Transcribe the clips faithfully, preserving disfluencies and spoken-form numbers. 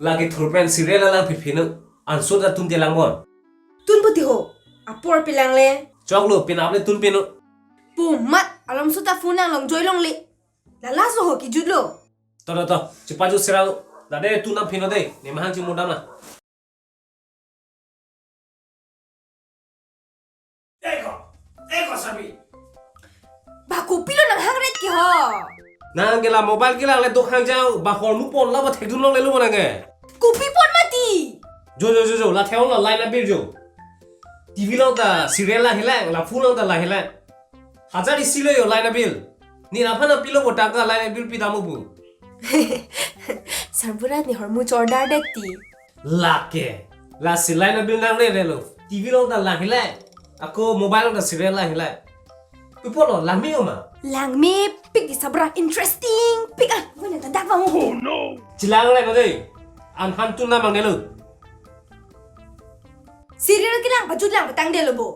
Lake thurpen serial alang phiphi no. Anso ta tun te lang bon. Tun puti ho. Apor pilang le. Choklo pin aple tun pin no. Pu mat alom suta phone nang long joy longle. Lala so ho kijut lo. To to to. Chepajut serang. Dade tun nam phin no de. Ne mahang chimodam na. Eko, eko sabi. Ba kopilo nang hangret ke ho. Nang ke la mobile kelang le dok hang jang ba hol mu pon la ba thekdun longle lo nang ke. Kopi pon mati. Jo jo jo jo la theon la line bill jo. T V long ta serial la hilang la phone long ta la hilang. Hajar isi lo yo line bill. Ni na phan pilo bo tangka line bill pi damo bu. Sarbura ni hormu chordar det ti. Lake. Lasi line bill nang le le lo. T V long ta lang hilai. Ako mobile long ta serial lang hilai. Ipo lo langme oma. Langmepik di sabra interesting pik ah. Wena ta dak bang. Oh no. Chilang le ko dei. An han tun na mang ne lo. Serial kelang pajut lang patang de lo bo.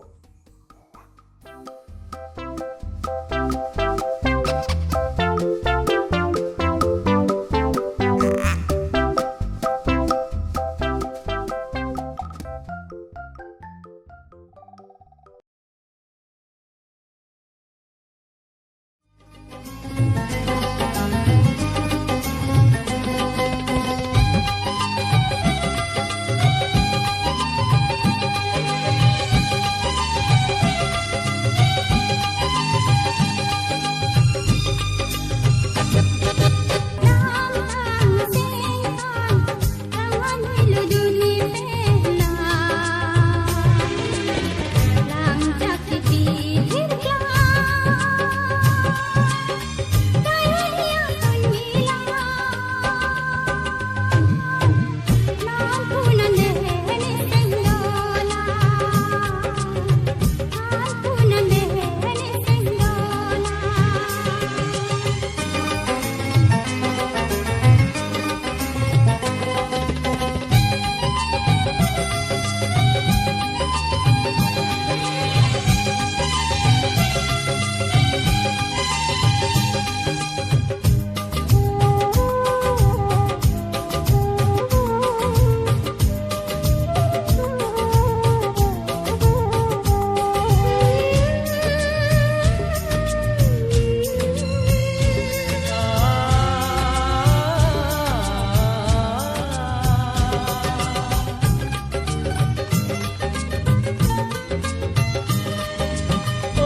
O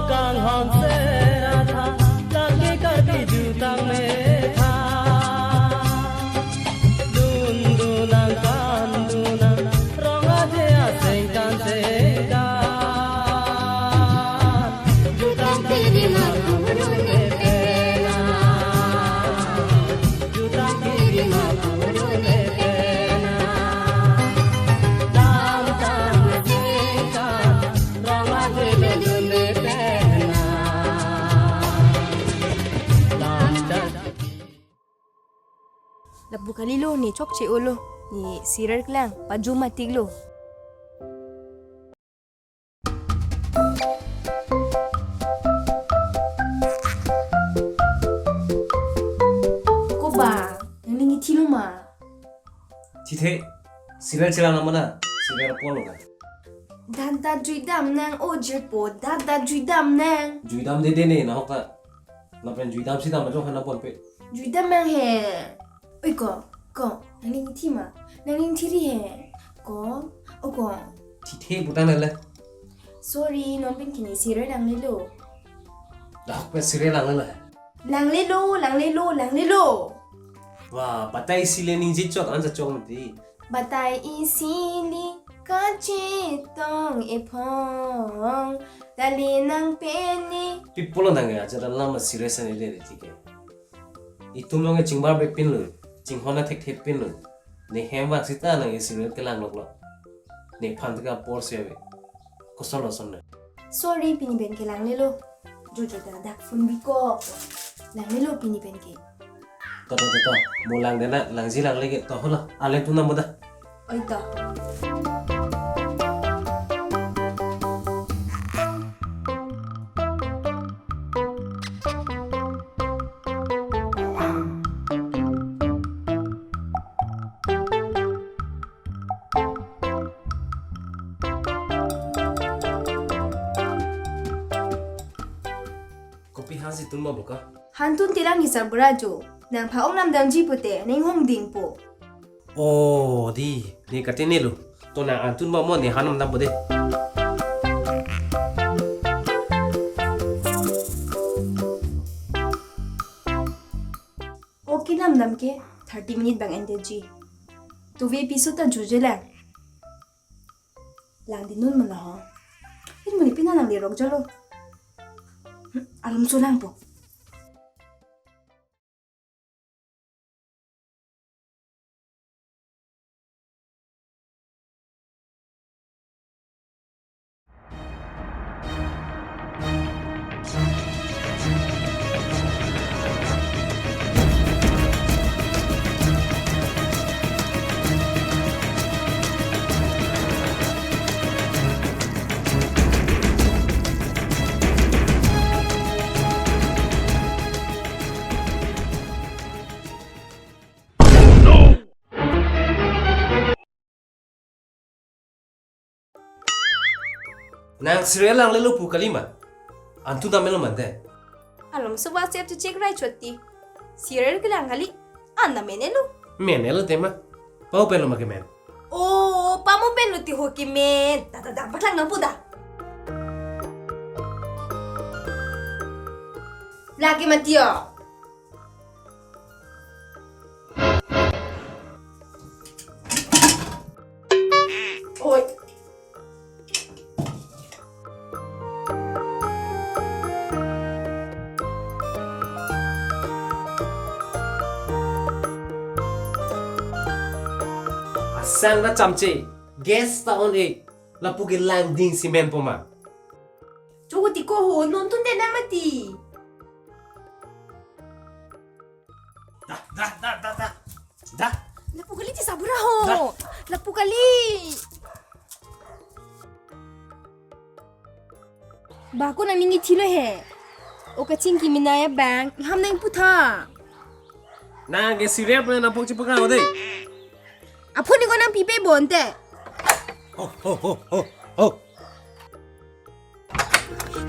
kanghon se atha, lake karbi jutang me tha. Dun dunang kan dunang, rong aje aseng kan seng kan. Jutang tiri ma kuru ne pena. Jutang tiri ma kuru ne pena. Dam tang seng kan, rong aje le dun ne pena. Dam tang Lapu kalilo, ne chokche olo, ne serial kelang pajut matik lo. Ko ba, nangning kethilo ma? Thithe, serial chelang lo ma na, serial apor lo ka. Dat dat juidam nang o jirpo, dat dat juidam nang. Juidam dede ne, nahok ta. Lapen juidam si dam ajo hana ponpe. Juidam nang he. Oi ko, ko, nangning thi ma? Nangning thiri he. Ko, o ko. Thithe putang le. Sorry, non pen kini serial langlelo. Dak pe serial langlelo. Langlelo, langlelo, langlelo. Wah, batai isi le ningje chok, ansa chok mati. Batai isi le kachetong ephong, dali nang peni. Pi pulo nang ya, ajar alam serious ani de, de, thik hai. Itum long chingbar be pin lo, chinghon athek thek pin lo. Ne hem vang sita nang serial kelang lok lo. Nephan tika por se ave. Koson lo son na. Sorry, pini pen ke langlelo. Jojo ta dak phone bi ko. Langlelo pini pen ke. To, to, to, to. Mo lang dena, langji lang lagi. To, hola. Ale tu namo da. Oi to. Tun mo buka. Han tun telang ni sabura jo. Nangpha-ong namdamji pute, ning hong dingpo. Oh, di, ne kate ne lo. To nang an tun mo mo ne han namdampo de. Okay, namdam ke, thirty minute bang enteji. To ve piso ta juje lang. Lang di nun mana ho. Ini mani pina lang di rok jalo. Hmm, alum sulang po. Nang serial langlelo pu kali ma? An tun namelo mante. Alom so WhatsApp to check rai chot ti. Serial kelang kali. An namen-elo. Men-elo tema. Pau pen lo ma kemen. Oh, pamu pen lo ti ho kemen. Da da da, paklang nang pu da. Lagi mati yo. Oi. Asang na chamche, gas ta on e, lapu ke lang ding si menpo ma. Chogo ti ko ho, non tun de na mati. Da, da, da, da, da. Da. Lapu kali ti sabura ho. Da. Lapu kali. Bako nang ningji thilo he. O kachingki minaya bang, iham nang putha. Nang ke serial pen nang pok chipakang o de. Aphone ko nang pipe bonte. Ho, ho, ho, ho, ho.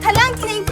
Thalang kinai